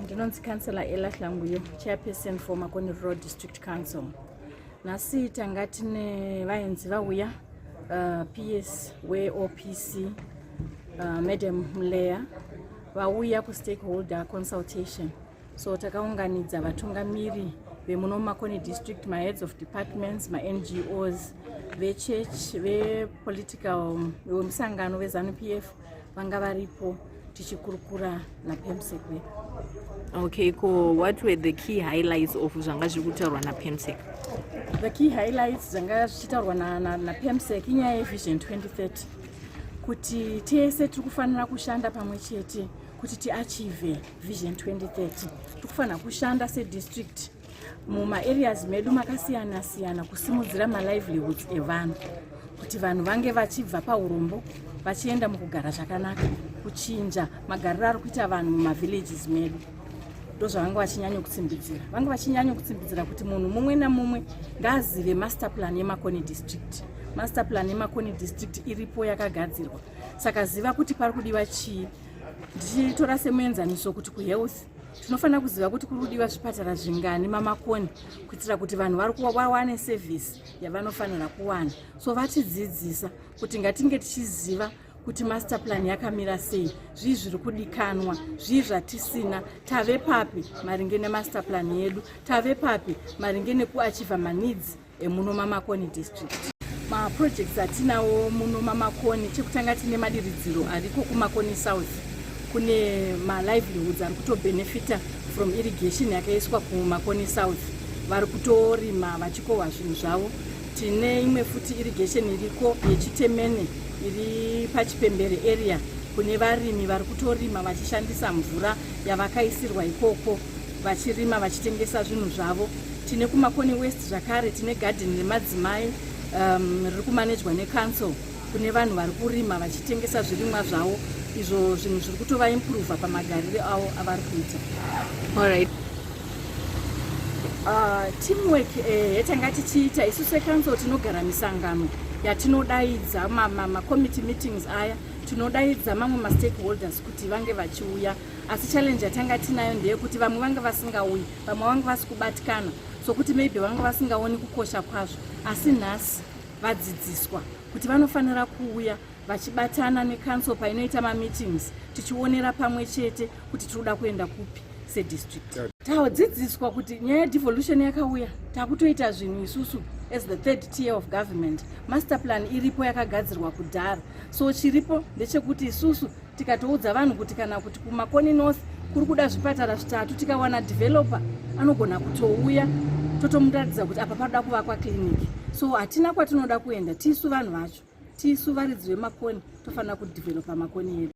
Ndinonzi Councillor Ella Hlanguyo, chairperson for Makoni Rural District Council. Nhasi tanga tine vaenzi vauya, PS weOPC, Madam Mleya, vauya kustakeholder consultation. So takaunganidza vatungamiri vemuno muMakoni District, maheads of departments, maNGOs, vechurch, vepolitical, vemusangano veZANU PF vanga varipo, tichikurukura naPermsec wedu. Okay, ko what were the key highlights of zvanga zviri kutaurwa naPermsec? The key highlights zvanga zvichitaurwa naPermsec inyaya yeVision 2030, kuti tese tiri kufanira kushanda pamwe chete kuti tiachieve Vision 2030. Tiri kufanira kushanda sedistrict mumaareas medu makasiyana siyana kusimudzira malivelihoods evanhu, kuti vanhu vange vachibva paurombo vachienda mukugara zvakanaka, kuchinja magariro ari kuita vanhu mumavillages medu. Ndozvavanga vachinyanya kutsimbidzira. Vanga vachinyanya kutsimbidzira kuti munhu mumwe namumwe ngaazive master plan yeMakoni District. Master plan yeMakoni District iripo, yakagadzirwa, saka ziva kuti pari kudiwa chii. Ndichitora semuenzaniso kuti kuhealth tinofanira kuziva kuti kuri kudiwa zvipatara zvingani maMakoni, kuitira kuti vanhu vari vawane service yavanofanira kuwana. So vatidzidzisa kuti ngatinge tichiziva kuti master plan yakamira sei, zvii zviri kudikanwa, zvii zvatisina, tave papi maringe nemaster plan yedu, tave papi maringe nekuachieva maneeds emuno maMakoni District. Maprojects atinawo muno maMakoni, chekutanga tine madiridziro ariko kuMakoni South. Kune malivelihoods ari kutobenefita from irrigation yakaiswa kuMakoni South, vari kutorima vachikohwa zvinhu zvavo. Tine imwe futi irrigation iriko yeChitemene iri paChipembere area, kune varimi vari kutorima vachishandisa mvura yavakaisirwa ikoko, vachirima vachitengesa zvinhu zvavo. Tine kuMakoni West zvakare, tine gadheni remadzimai riri kumanejwa necouncil, kune vanhu vari kurima vachitengesa zvirimwa zvavo. Izvo zvinhu zviri kutovaimprova pamagariro avo avari kuita. Alright. Teamwork yatanga tichiita isu secouncil, tinogara misangano yatinodaidza macommittee meetings aya, tinodaidza mamwe mastakeholders kuti vange vachiuya. Asi challenge yatanga tinayo ndeyekuti vamwe vanga vasingauyi, vamwe vanga vasi kubatikana, sokuti maybe vanga vasingaoni kukosha kwazvo. Asi nhasi vadzidziswa kuti vanofanira kuuya vachibatana necouncil painoita mameetings, tichionera pamwe chete kuti tinoda kuenda kupi sedistrict. Tadzidziswa kuti nyaya yedevolution yakauya, takutoita zvinhu isusu as the third tier of government. Master plan iripo, yakagadzirwa kudhara. So chiripo ndechekuti isusu tikatoudza vanhu kuti kana kuti kuMakoni North kuri kuda zvipatara zvitatu, tikawana developer anogona kutouya, totomuratidza kuti apa paroda kuvakwa clinic. So hatina kwatinoda kuenda, tisu vanhu vacho, tisu varidzi veMakoni, tofanira kudevelopa Makoni yedu.